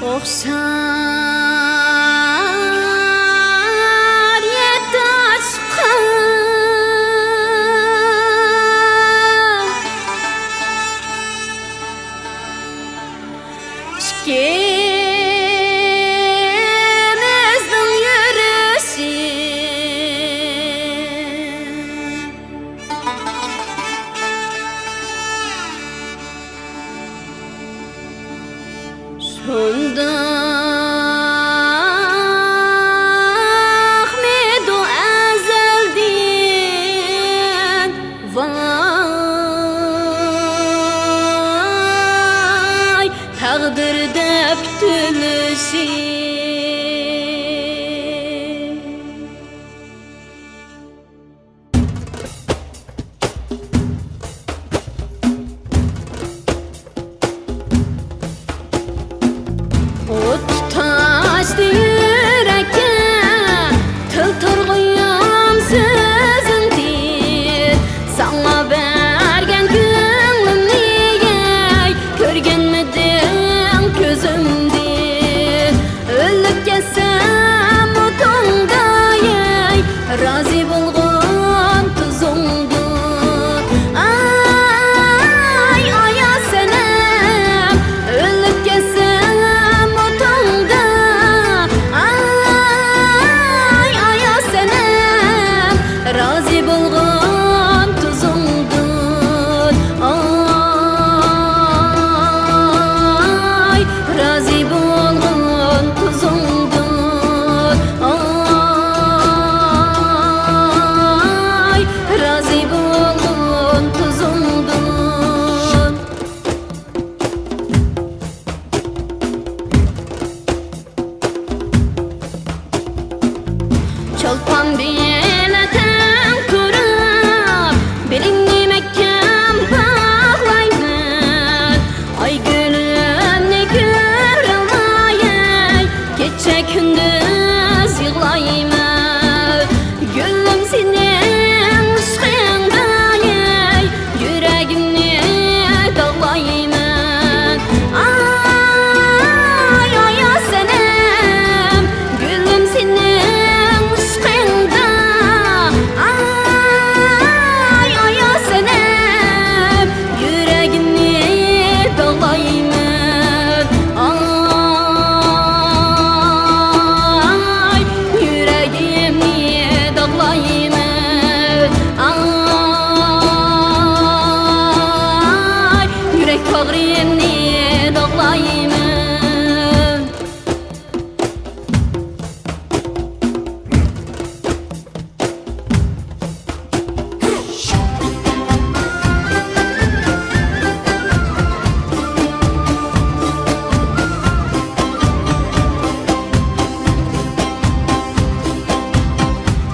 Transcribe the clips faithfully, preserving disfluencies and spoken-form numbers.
ئوخشار يەتتە ئاشقا ئىككىمىزنىڭ يۈرۈشى. شۇنداقمىدۇ ئەزەلدىن؟ ۋاي، تەقدىردە پۈتۈلۈشى. ئوت تۇتاشتى يۈرەككە، تىل تۇرغۇيۇم سۆزۈڭدىن. ساڭا بەرگەن كۆڭلۈمنى، ئەي، كۆرگەنمىدىڭ كۆزۈمدىن؟ ئۆلۈپ كەتسەم ئوتۇڭدا، ئەي، رازى بولغىن تۇزۇڭدىن. ئاي، ئايا سەنەم، ئۆلۈپ كەتسەم ئوتۇڭدا. ئاي، ئايا سەنەم، رازى بولغىن تۇزۇڭدىن. ئاي، رازى بولغىن تۇزۇڭدىن، ئاي، رازى بولغىن تۇزۇڭدىن. چولپان بىلەن تەڭ تۇرۇپ، بېلىڭنى مەھكەم باغلايمەن. ئايگۈلۈمنى كۆرەلمەي، كېچە كۈندۈز يىغلايمەن. گۈلۈم سېنىڭ ئىشقىڭدا، يۈرەگىمنى داغلايمەن. ئاي، ئايا سەنەم، گۈلۈم سېنىڭ ئىشقىڭدا. ئاي، ئايا سەنەم، يۈرەگىمنى داغلايمەن. ئاي، يۈرەگىمنى داغلايمەن. ئاي، يۈرەك باغرىمنى داغلايمەن.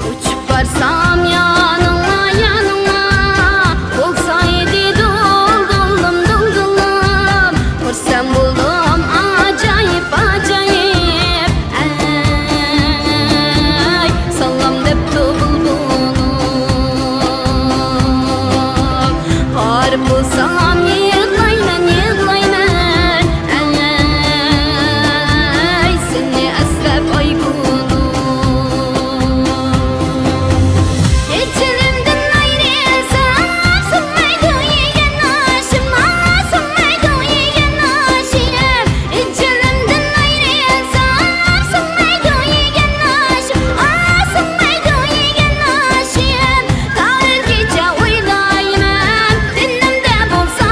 ئۇچۇپ بارسام يانىڭا، يانىڭا، بولسا ئىدى دۇلدۇلۇم، دۇلدۇلۇم. خۇرسەن بولدۇم ئاجايىپ، ئاجايىپ. ئەي، سالام دەپتۇ بۇلبۇلۇم. غارىب بولسام يىغلايمەن، يىغلايمەن. ئەي، سېنى ئەسلەپ ئايگۈلۈم. ئېچىلىمدىن ئايرىلسام، سىڭمەيدۇ يېگەن ئاشىم، سىڭمەيدۇ يېگەن ئاشىم. ئېچىلىمدىن ئايرىلسام، سىڭمەيدۇ يېگەن ئاشىم، سىڭمەيدۇ يېگەن ئاشىم. تا ئۆلگۈچە ئويلايمەن، تېنىمدە بولسا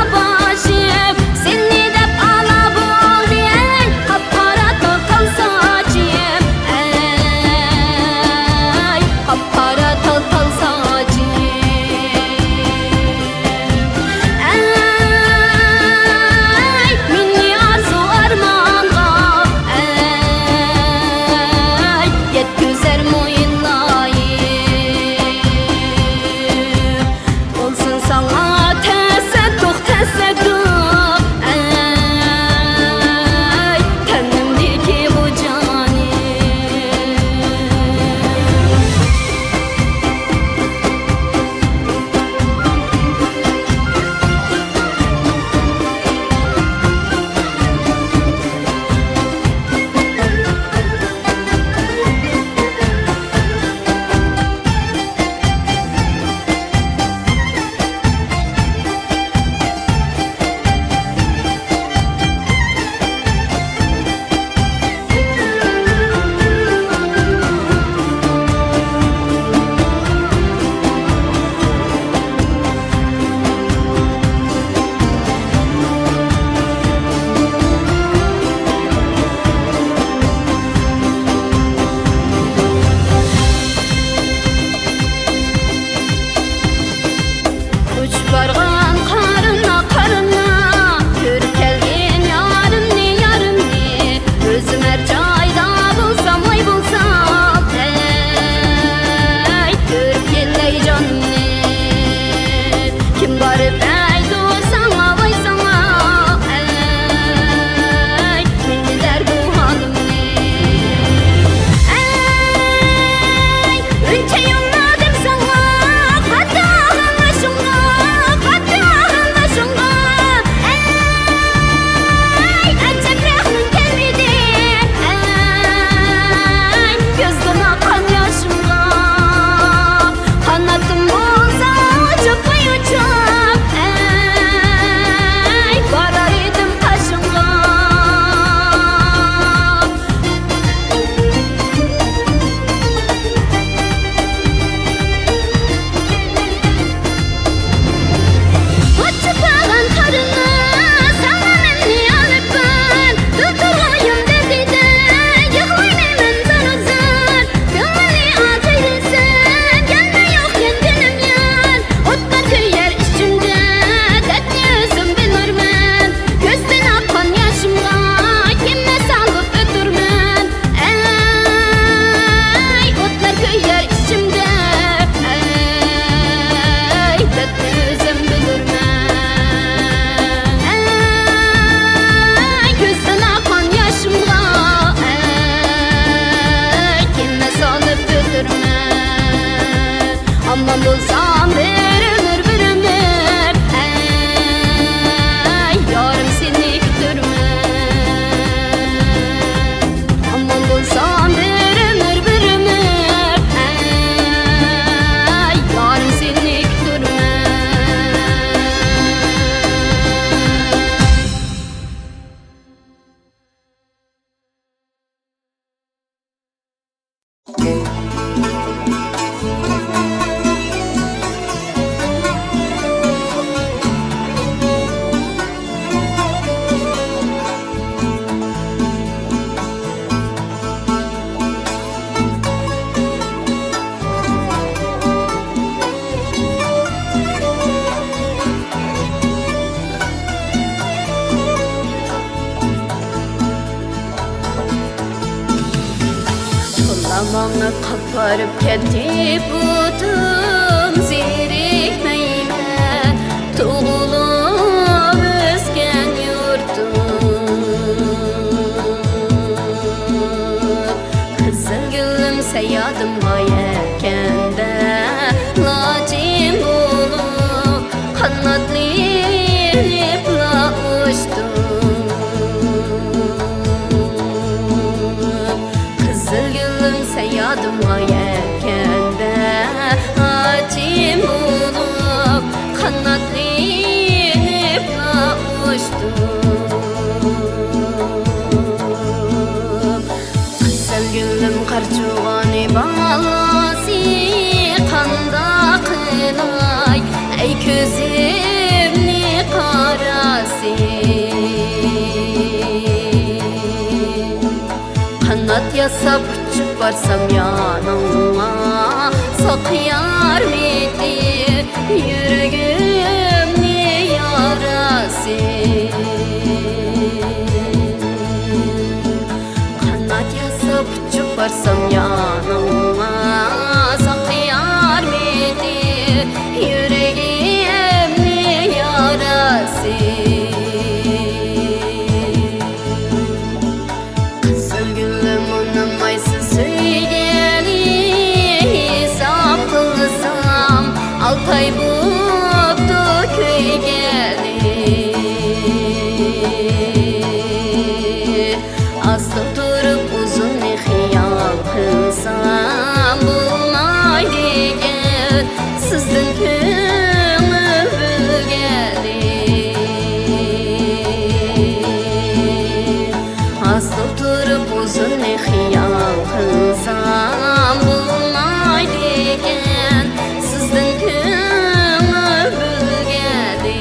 ماڭا قاپارىپ كەتتى پۇتۇم، زېرىكمەيمەن تۇغۇلۇپ ئۆسكەن يۇرتۇم. قىزىل گۈلۈم سەن يادىمغا يەتكەندە، لاچىن بولۇپ قاناتلىنىپلا ئۇچتۇم. قىزىل گۈلۈم سەن يادىمغا يەتكەندە، لاچىن بولۇپ قاناتلىنىپلا ئۇچتۇم. قىزىل گۈلۈم قارچۇغانى بالىسى، قانداق قىلاي، ئەي كۆزۈمنى قاراسى. قانات ياساپ ئۇچۇپ بارسام يانىڭغا، ساقىيارمىدى يۈرىكىمنى ياراسى. قانات ياساپ ئۇچۇپ بارسام يانىڭغا، ساقىيارمىدى يۈرىكىمنى ياراسى. قىزىل گۈلۈم ئۇنىمايسىز سۆيگىلى، ھېساب قىلسام ئالتە ئاي بوپتۇ كۆيگىلى. ئاستا تۇرۇپ ئۇزۇننى خىيال قىلسام، بولمايدىكەن سىزدىن كۆڭۈل بۆلگىلى. ئاستا تۇرۇپ ئۇزۇننى خىيال قىلسام، بولمايدىكەن سىزدىن كۆڭۈل بۆلگىلى.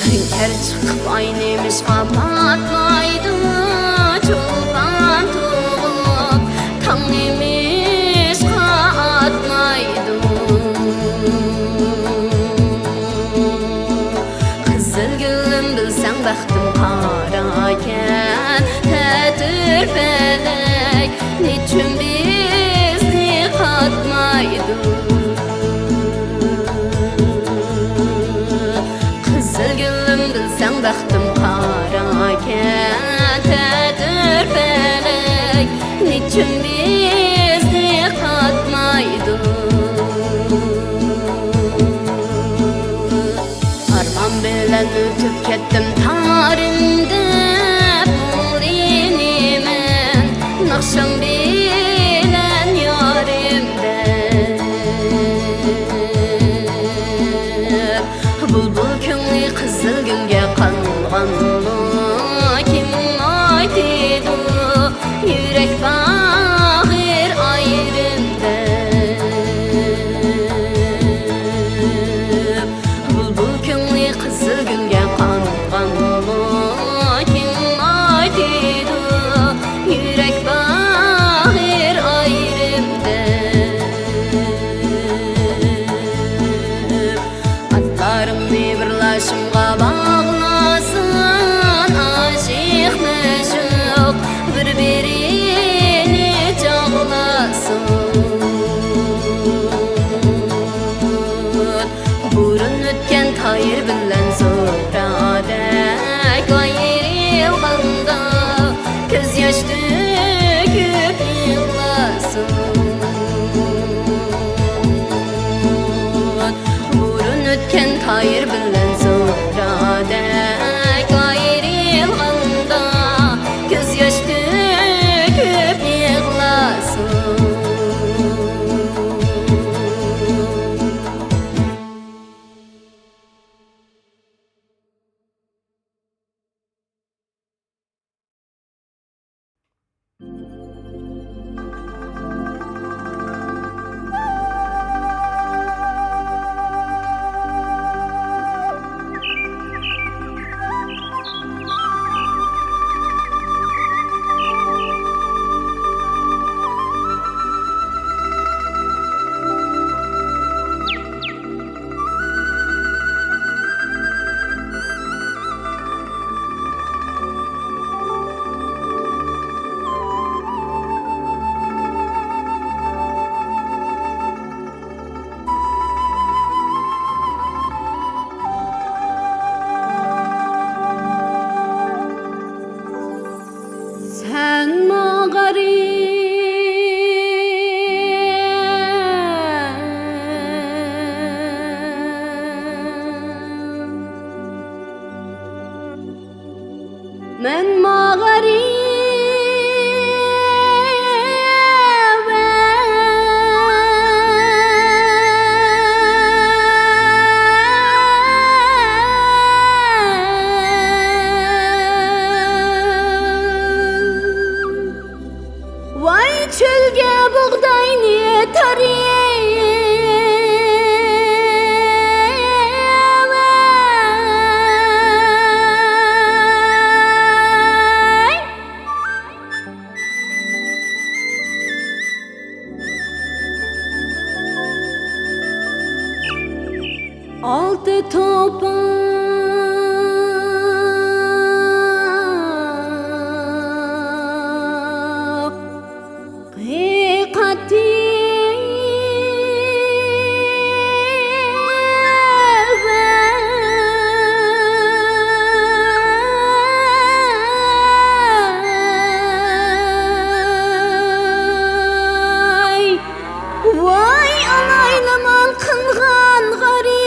ھۆڭكەر چىقىپ ئاي نېمىشقا پاتمايدۇ؟ چولپان تۇغۇپ تاڭ نېمىشقا ئاتمايدۇ؟ قىزىل گۈلۈم بىلسەڭ بەختىم قاراكەن، تەتۈر پەلەك نېچۈن بىزنى قاتمايدۇ؟ قىزىل گۈلۈم بىلسەڭ بەختىم قاراكەن، تەتۈر پەلەك نېچۈن بىزنى قاتمايدۇ؟ ئارمان بىلەن ئۆتۈپ كەتتىم تارىم دەپ، مۇڭلىنى مەن ناخشام بىلەن يارىم دەپ. بۇلبۇل كۆڭلى قىزىل گۈلگە قانغانمۇ؟ كىم ئايتىدۇ يۈرەك باغرى ئايرىم دەپ؟ بۇلبۇل كۆڭلى قىزىل گۈلگە قانغانمۇ؟ كىم ئايتىدۇ يۈرەك باغرى ئايرىم دەپ؟ ئاتلىرىڭنى بىر لاشىمغا باغلاسۇن، ئاشىق مەشۇق بىر-بىرىنى چاغلاسۇن. بۇرۇن ئۆتكەن تايىر بىلەن زوھرادەك ئايرىلغاندا، كۆز ياش تۆكۈپ يىغلاسۇن. بۇرۇن ئۆتكەن تايىر بىلەن زوھرادەك ئايرىلغاندا، كۆز ياش تۆكۈپ يىغلاسۇن. مەنمۇ غەرىبەي. ۋاي چۆلگە بۇغداينى تارىۋەي. ئالتە توپا ھەقىقەتنى ۋاي، ۋاي ئالايلىمان قىلغان غەرىب.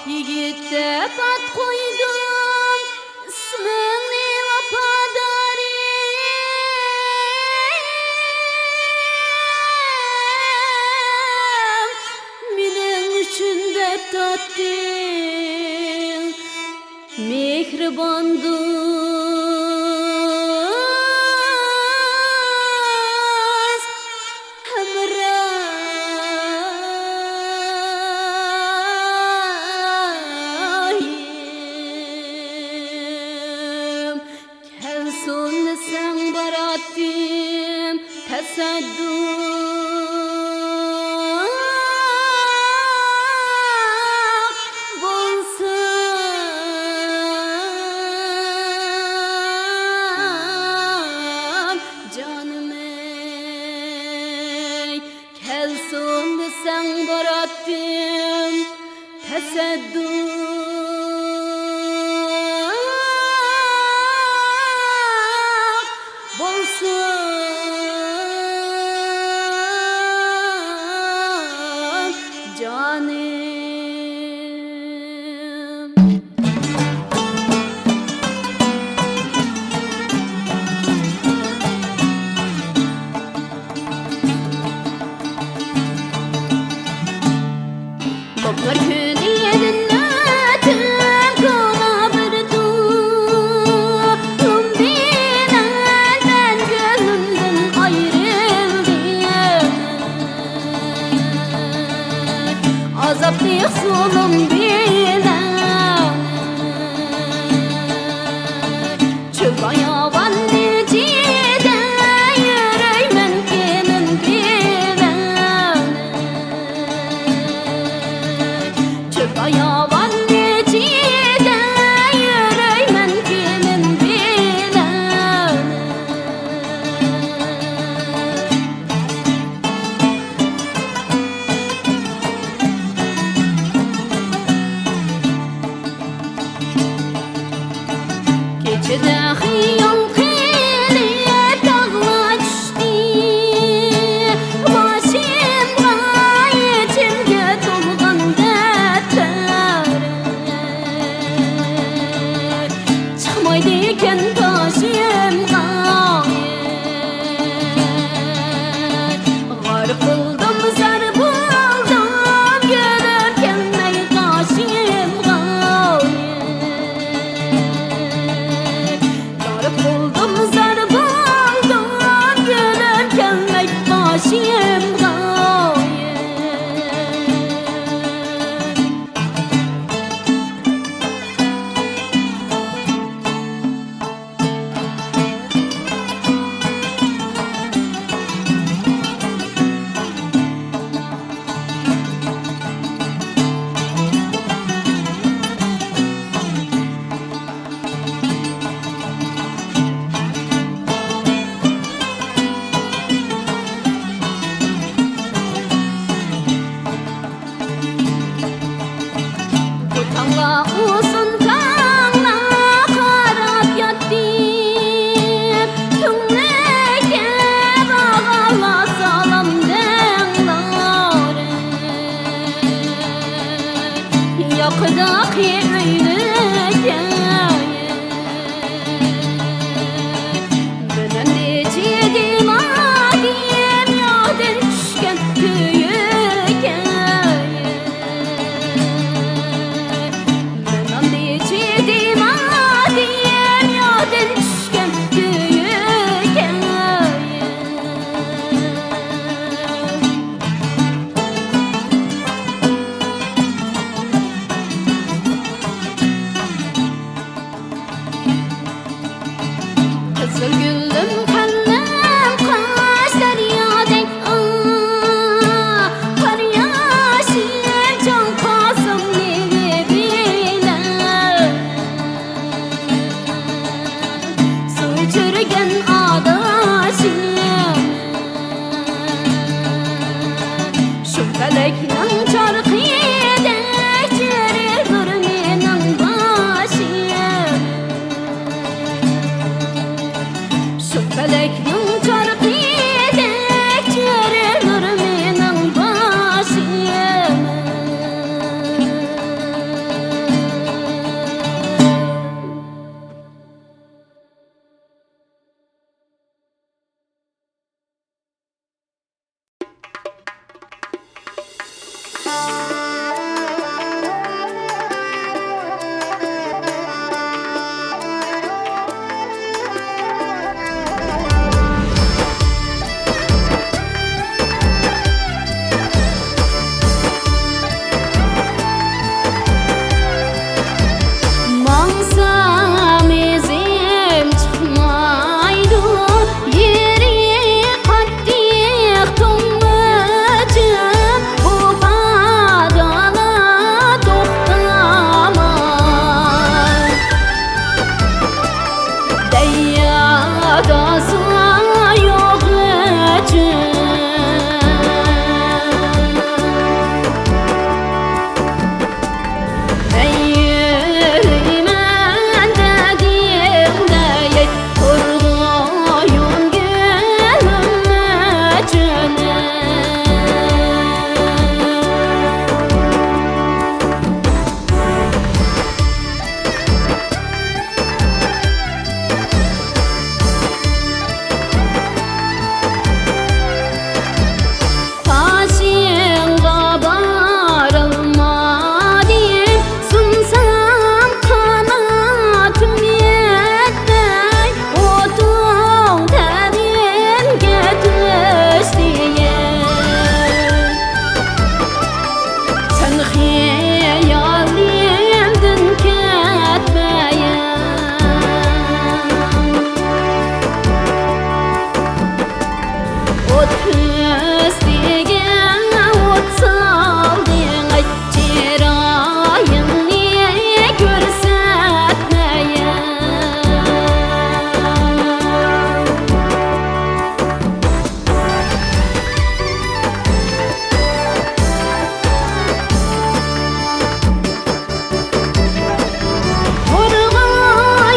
يىگىت دەپ ئات قويدۇم، ئىسمىڭنى ۋاپادارىم، مېنىڭ ئۈچۈن دەرد تارتتىڭ، مېھرىبان دوست، ھەمراھىم. كەلسۇن دېسەڭ باراتتىم، تەسەددۇق بولسۇن جانىم ئەي. كەلسۇن دېسەڭ باراتتىم، تەسەددۇق بولسۇن جانىم. بۇلتۇر كۈنىدىن ئۆتۈپ كونا بىر تۇلۇم بىلەن مەن كۆڭلۈمدىن ئايرىلدىم. ئازابلىق زۇلۇم بىلەن چۆل باياۋان ئىچىدە يۈرەيمەن كىمىم بىلەن. چۆل باياۋان ئىچىدە يۈرەيمەن كىمىم بىلەن. كېچىدە خىيال قىلىپ داغلار چۈشتى باشىمغا، ئىچىمگە تولغان دەردلەر. چىقمايدىكەن قېشىمغا. غەرق بولدۇم، زار بولدۇم، گۈلۈم كەلمەي قېشىمغا. غەرق بولدۇم، زار بولدۇم، گۈلۈم كەلمەي قېشىمغا. بۇ تاڭلار ئۇزۇن تاڭلار قاراپ ياتتىم، تۈڭلۈككە باغارلار سالام دەڭلار. ياقىدىكى ئۆيلۈككە مەن ئەمدى چىدىمادىم، يادىن چۈشكەن كۆيۈككە. مەن ئەمدى چىدىمادىم، يادىن چۈشكەن كۆيۈككە. تۈز دېگەن ئوت سالدىڭ ئاي، چىرايىڭنى كۆرسەتمەي.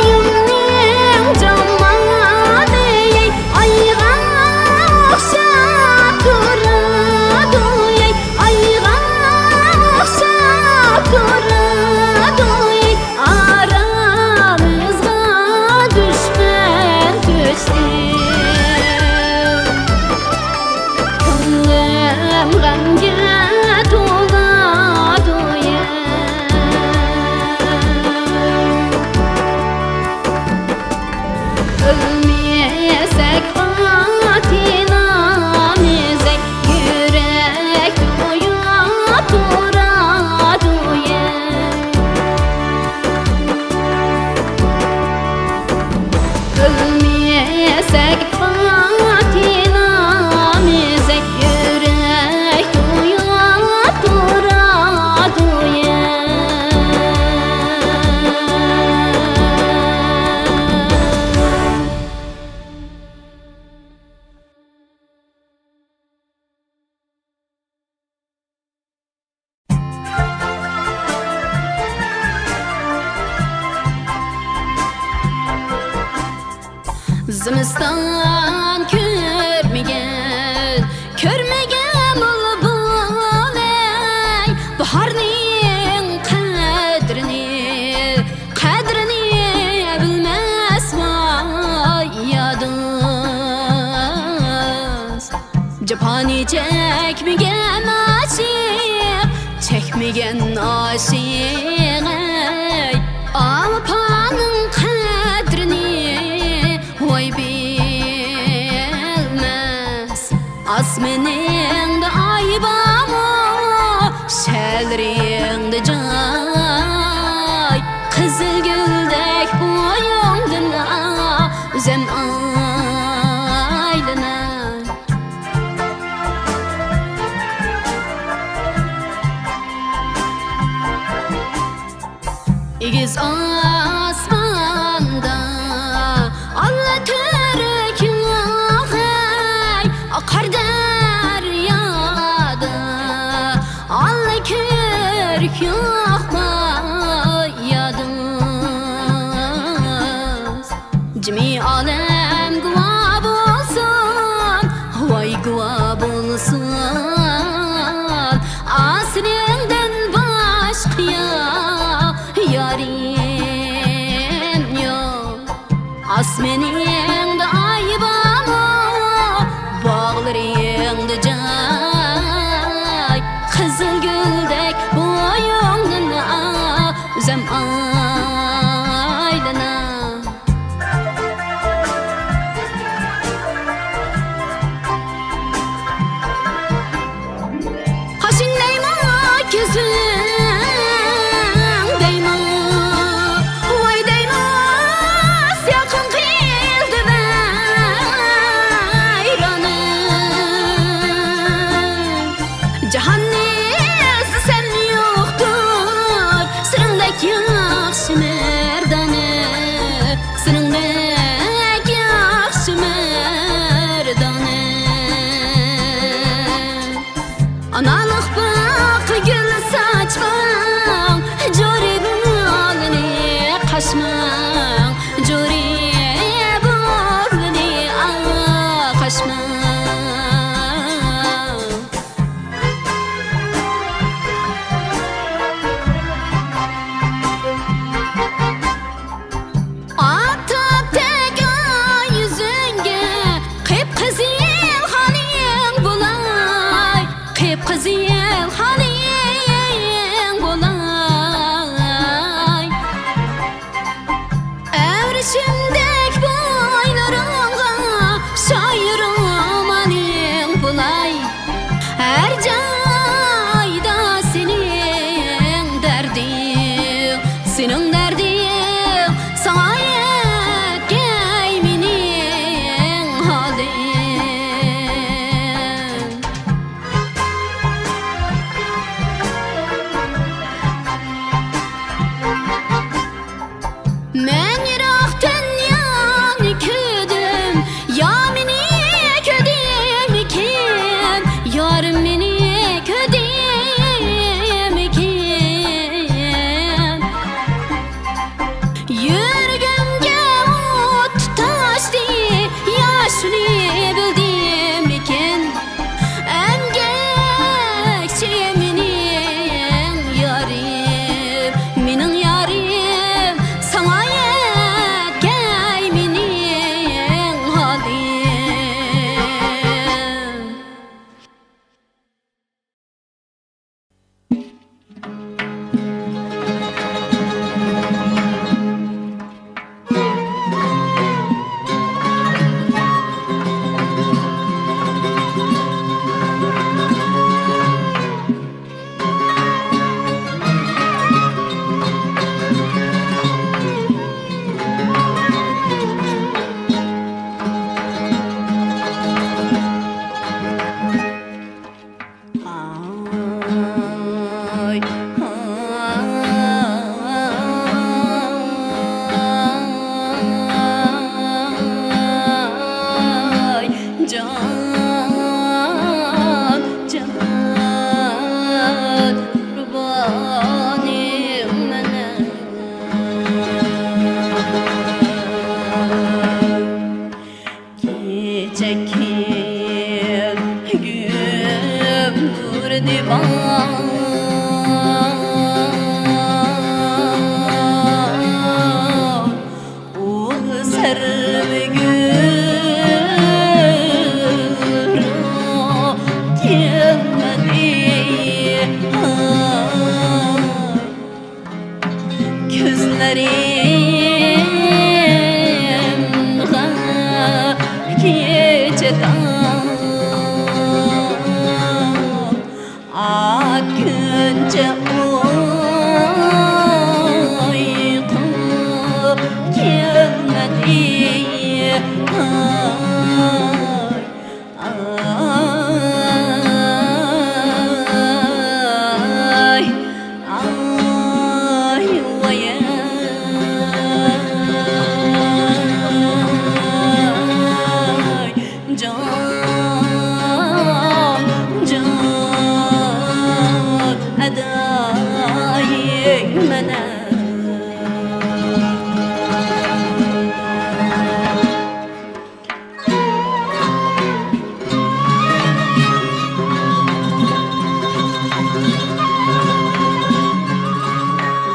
تورغايىمنىڭ جامالى ئايغا ئوخشاپ تۇرىدۇ، ئايغا ئوخشاپ تۇرىدۇ. ئارىمىزغا دۈشمەن كۆچتى. كۆڭلۈم غەمگە تولىدۇ يا. ئۆلمىسەك خاتىرىمىزدەك يۈرەك تويۇپ تۇرىدۇ يا. ئۆلمىسەك خاتىرىمىزدەك يۈرەك تويۇپ تۇرىدۇ يا. زىمىستان كۆرمىگەن، كۆرمىگەن بۇلبۇلەي، باھارنىڭ قەدرىنى، قەدرىنى بىلمەس ۋاي يا دوست. جاپانى چەكمىگەن ئاشىق، چەكمىگەن ئاشىق، ئەي، ئاۋۇ پانىڭ قەدرىنى ۋاي بىلمەس. ئاسمىنىڭدا ئاي بارمۇ، شەلىرىڭدە جاي، قىزىل گۈلدەك بويۇڭدىن ئۆزۈم ئايلىناي. ئېگىز ئاسماندا ئاللا تۈرك يوق، ئەي، ئاقار دەريادا ئاللا كۆرك يوق، ۋاي يا دوست. جىمى ئالەم گۇۋاھ بولسۇن، ۋاي گۇۋاھ بولسۇن. ئاسىيىڭدىن باشقا يا-، يارىم يوق. ئاسمىنىڭدا ئاي بارمۇ، باغلىرىڭدا جاي، قىزىل گۈلدەك بويۇڭدىن ئۆزۈم ئايلىناي. قاشىڭ دەيمۇ، كۆزۈڭ دەيمۇ، ۋاي دەيمۇ، سىياقىڭ قىلدى ۋەيرانىم. جاھاننى ئىزدىسەم يوقتۇر، سىرىڭدەك ياخشى مەردانە، سىرىڭدەك ياخشى مەردانە. ئانالىق باغقا گۈل ساچماڭ، جورى بولدى قاچماڭ، جورى بولدى قاچماڭ. ئاپتاپتەك ئاي يۈزۈڭگە قىپقىزىل خالىڭ بولاي، قىپقىزىل ئۇ سەرۋىگۈل كەلمىدى. كۆزلىرىمغا كېچە تاڭ ئاتكۈنچە ئۇيقۇ كەلمىدى. ئاي، ئاي، ۋاي، جان، جان، ئەداي مەنە.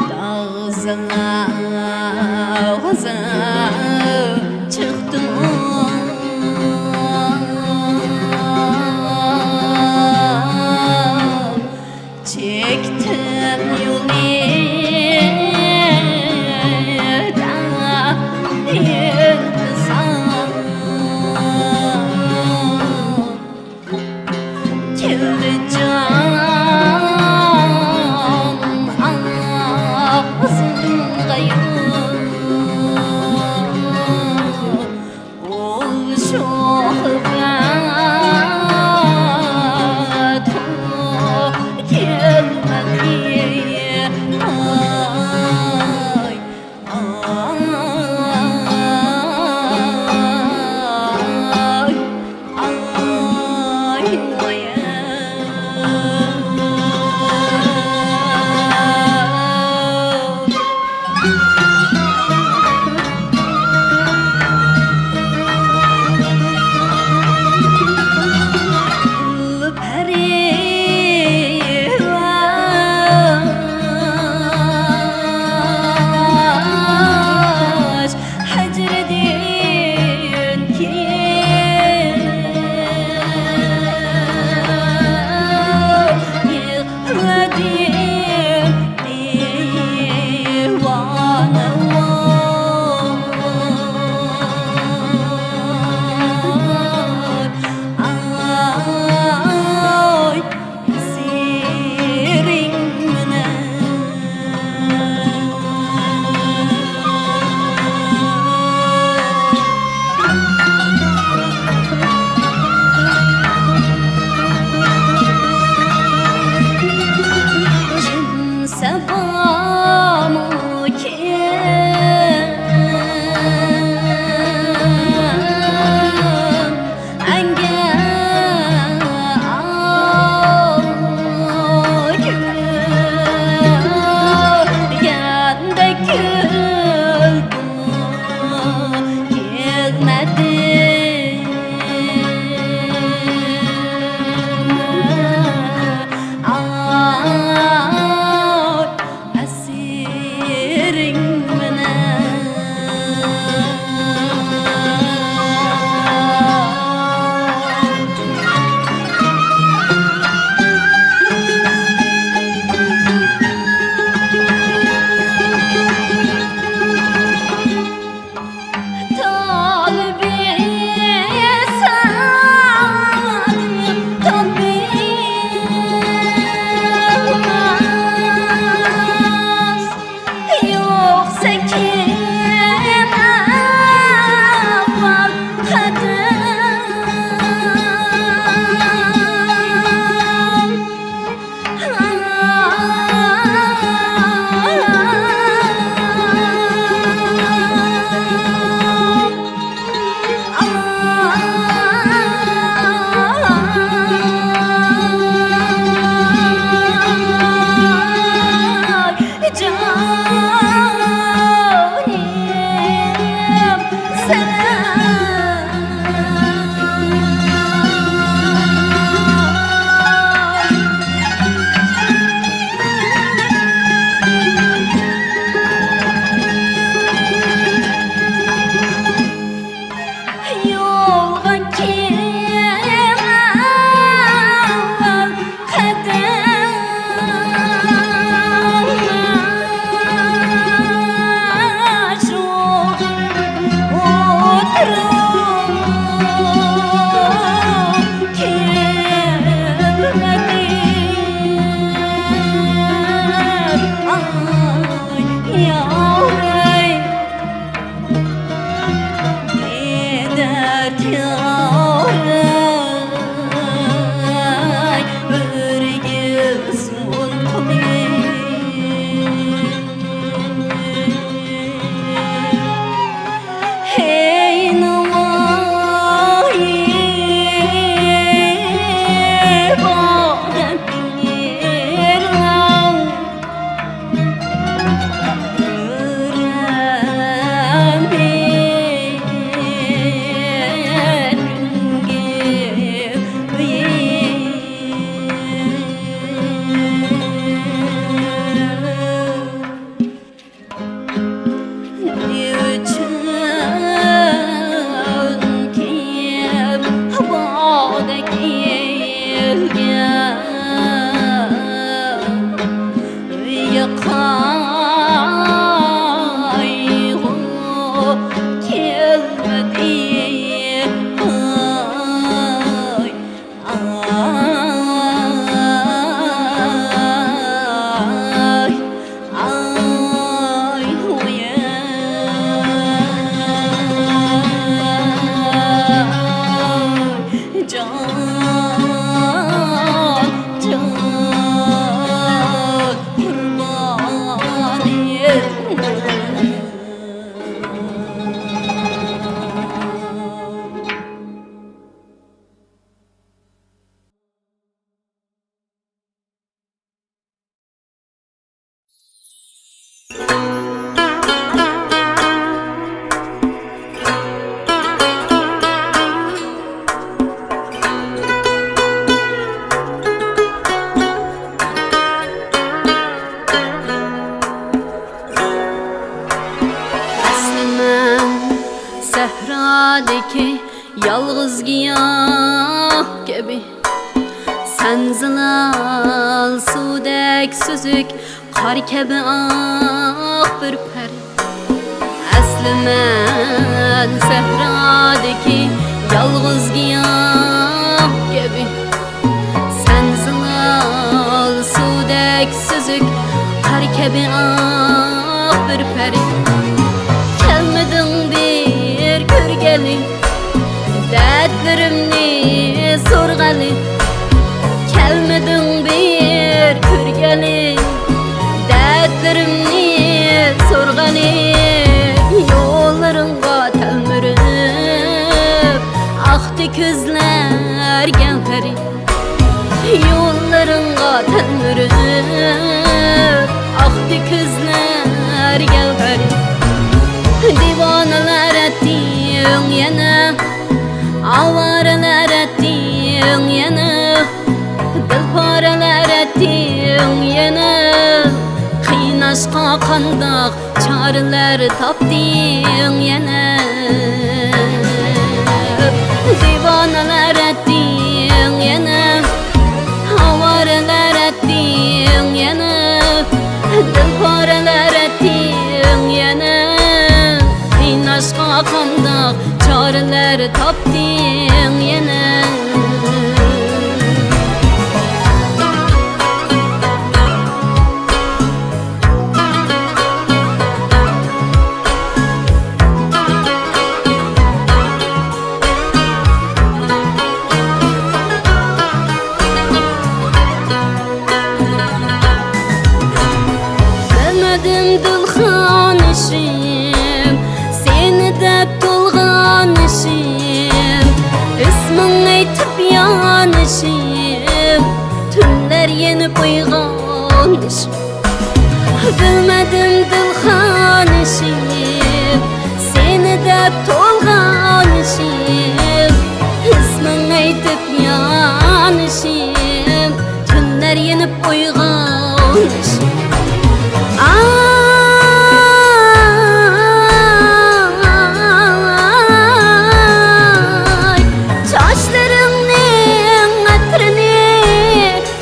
داغزىغا چىقتىم. چەكتىم يولىدا يىلتىزىڭ. كەلدى جان ئاغزىمغا يول. ئۇ شۇ خىلۋەت كەلمىدى. ئاي، ئاي، ئاي، ۋاي. يالغۇز گىياھ كەبى سەن زىلال، سۇدەك سۈزۈك، قار كەبى ئاق بىر پەرى. ئەسلى مەن سەھرادىكى يالغۇز گىياھ كەبى، سەن زىلال سۇدەك سۈزۈك، قار كەبى ئاق بىر پەرى. كەلمىدىڭ بىر كۆرگىلى، دەردلىرىمنى سورىغىلى. كەلمىدىڭ بىر كۆرگىلى، دەردلىرىمنى سورىغىلى. يوللىرىڭغا تەلمۈرۈپ ئاقتى كۆزلەر گەۋھىرى. يوللىرىڭغا تەلمۈرۈپ ئاقتى كۆزلەر گەۋھەر. دىۋانىلەر ئەتتىڭ يەنە، ئاۋارىلەر ئەتتىڭ يەنە، دىلپارىلەر ئەتتىڭ يەنە. قىيناشقا قانداق چارىلەر تاپتىڭ يەنە. دىۋانىلەر ئەتتىڭ يەنە، ئاۋارىلەر ئەتتىڭ يەنە، دىلپارىلەر ئەتتىڭ يەنە. قىيناشقا قانداق چارىلەر تاپتىڭ يەنە. بىلمىدىم دىلخانىشىم، سېنى دەپ تولغانىشىم، ئىسمىڭ ئېيتىپ يانىشىم، تۈنلەر يېنىپ ئويغانىشىم. بىلمىدىم دىلخانىشىم، سېنى دەپ تولغانىشىم، ئىسمىڭ ئېيتىپ يانىشىم، تۈنلەر يېنىپ ئويغانىشىم. ئاي، چاچلىرىڭنىڭ ئەترىنى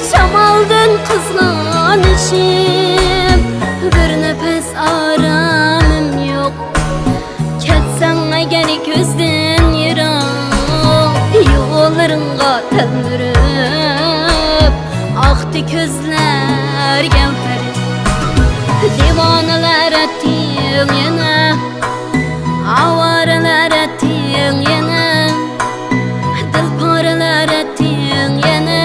شامالدىن قىزغانىشىم، بىر نەپەس ئارامىم يوق. كەتسەڭ ئەگەر كۆزدىن يىراق، يوللىرىڭغا تەلمۈرۈپ ئاقتى كۆزلەر گەۋھەر. دىۋانىلەر ئەتتىڭ يەنە، ئاۋارىلەر ئەتتىڭ يەنە، دىلپارىلەر ئەتتىڭ يەنە.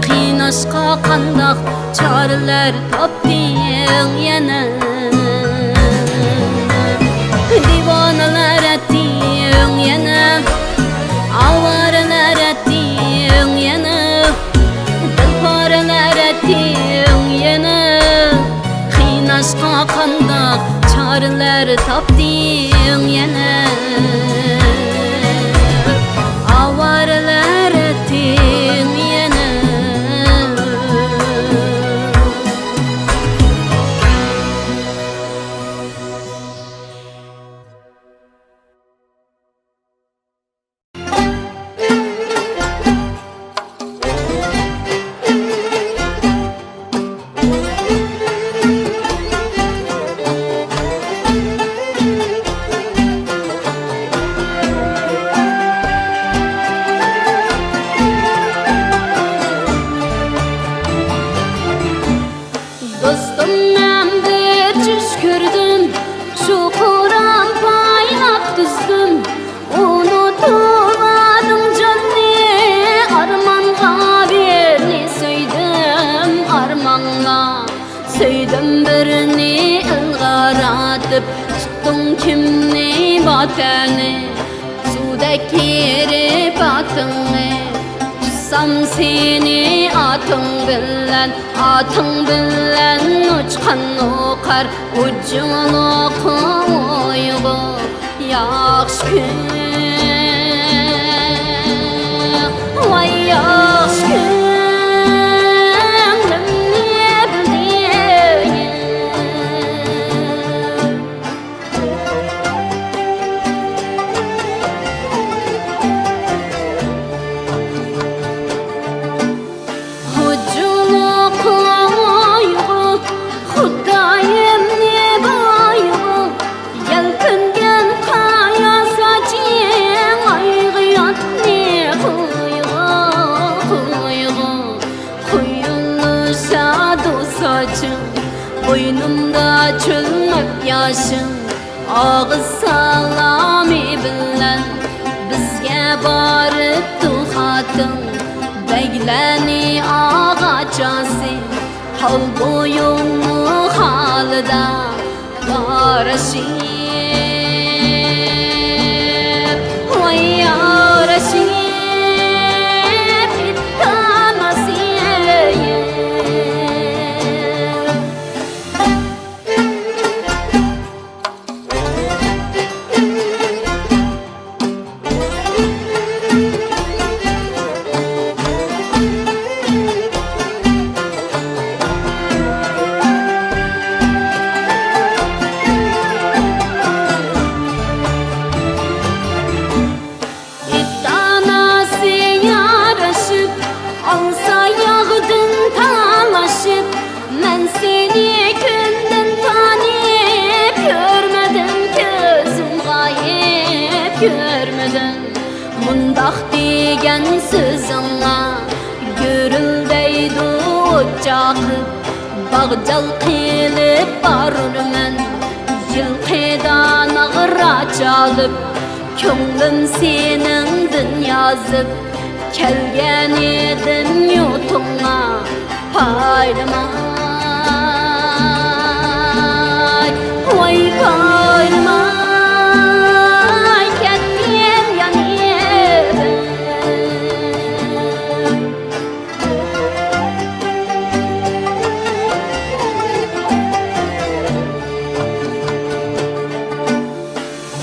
قىيناشقا قانداق چارىلەر تاپتىڭ يەنە. دىۋانىلەر ئەتتىڭ يەنە، ئاۋارىلەر ئەتتىڭ يەنە، دىلپارىلەر ئەتتىڭ يەنە. قىيناشقا قانداق چارىلەر تاپتىڭ يەنە. ئاۋارىلەر ئەتتىڭ يەنە. دوستۇم، مەن بىر چۈش كۆردۈم، شۇ قۇرام پايلاپ تۈزدۈم. ئۇنتۇۋالدىڭ جاننى، ئارمانغا بىرنى سۆيدۈم، ئارمانغا سۆيدۈم بىرنى ئىلغار ئاتىپ، تۇتتۇڭ كىمنى باتەننى، سۇدەك ئېرىپ ئاتىڭنى. ئۇچسام سېنى ئاتىڭ بىلەن، ئاتىڭ بىلەن ئۇچقان ئوقار، ئۇجۇڭلۇقى ئۇيغۇر. ياخشى كۈن، ۋاي ياخشى كۈن، نېمىنى بىلدىڭ؟ قوينۇمدا چۆلمەپ ياشىڭ، ئاغىز سالامى بىلەن بىزگە بارىپتۇ خاتىڭ. بەگلەرنى ئاغاچاسى، تال بويۇڭنى خالىدا بارىشىپ، ۋاي يارىشىپ، ئىتتاناسى. ئىت ئاناسى يارىشىپ، ئالسا ياغدىن تالىشىپ، مەن سېنى كۈندىن تانىيىپ كۆرمىدىم، كۆزۈم غايىب كۆرمىدىم. مۇنداق دېگەن سۆزۈڭلار گۈرۈلدەيدۇ ئوت چاقىپ، باغجال قىلىپ بارىمەن، يىلقىدا ناغرا چالىپ، كۆڭلۈم سېنىڭدىن يازىپ، كەلگەن ئىدىم يۇرتۇڭغا پايلىماي، ۋاي پايلىماي كەتكىن يان ئىدىم.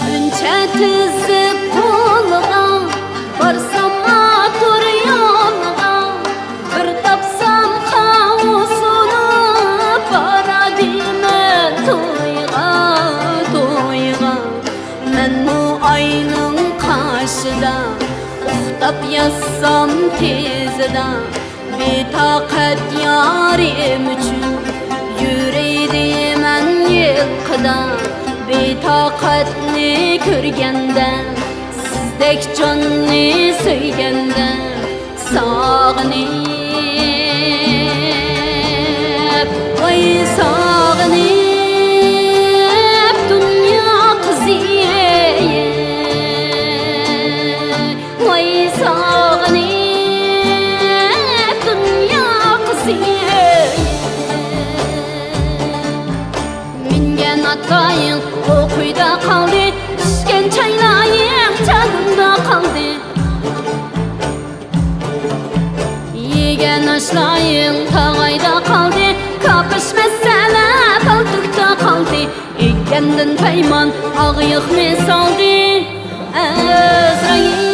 ئۈنچە تىزىپ قولىغا، بارسام ئاتۇر يولىغا، بىر تاپسام خاۋسۇنۇپ بارادىمەن تويغا، تويغا. مەنمۇ ئاينىڭ قاشىدا ئۇخلاپ ياتسام تېزىدا، بىتاقەت يارىم ئۈچۈن يۈرەيدىمەن يىلقىدا. بىتاقەتنى كۆرگەندە، سىزدەك جاننى سۆيگەندە، ساغىنىپ، ۋاي ساغىنىپ دۇنيا قىزى. ۋاي ساغىنىپ دۇنيا قىزى. مىنگەن ئاتلايىڭ ئوقۇيدا قالدى، ئىچكەن چايلايىڭ جانىمدا قالدى. يېگەن ئاشلايىڭ تاغايدا قالدى، كاپىش مەسەلە پالتۇكتا قالدى. ئېيتكەندىن پەيمان ئاغيىقنى سالدى ئەزرائىل.